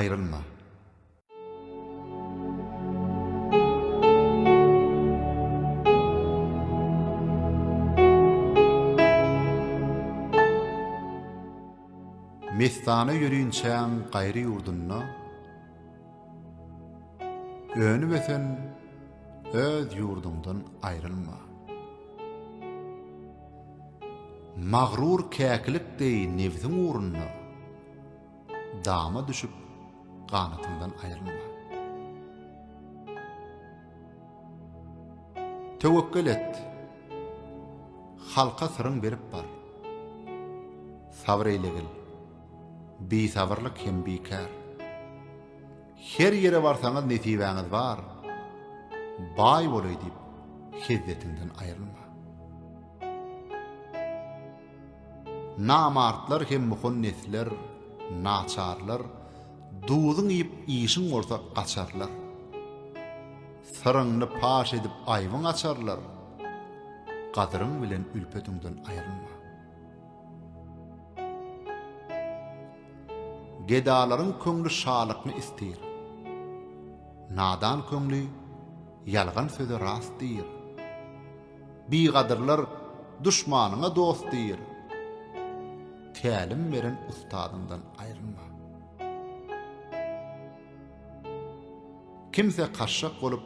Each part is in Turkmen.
aýrylma. Messana ýörinçäň gaýry ýurdunda, Önüp-ösen öz ýurduňdan aýrylma. Magrur käkilik deý nebsiň ugrunda, Dama düşüp, ganatyňdan aýrylma. Töwekgel et, halka syryň berip bar. Sabyr eýlegil, bisabyrlyk hem bikär. Her ýere barsaňyz nesibäňiz bar, Baý bolaý diýip, hezzetiňden aýrylma. Namartlar hem muhannesler, naçarlar, Duzuň iýip işiň bolsa gaçarlar. Syryňny paş edip aýbyň açarlar, Gadyryň bilen ülpetiňden aýrylma. Gedalaryň köňli şalykny isteýr. Nadan köňli ýalgan söze rast diýr. Bigadyrlar duşmanyňa dost diýr. Tälim beren ustadyňdan aýrylma. Kimse kaşşak bolup,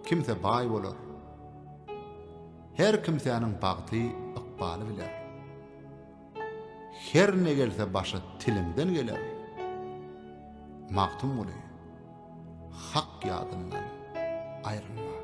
kimse baý bolar. Her kimsäniň bagty ykbaly biler. Her ne gelse başa tiliňden geler. Magtymguly, Hak ýadyndan aýrylma.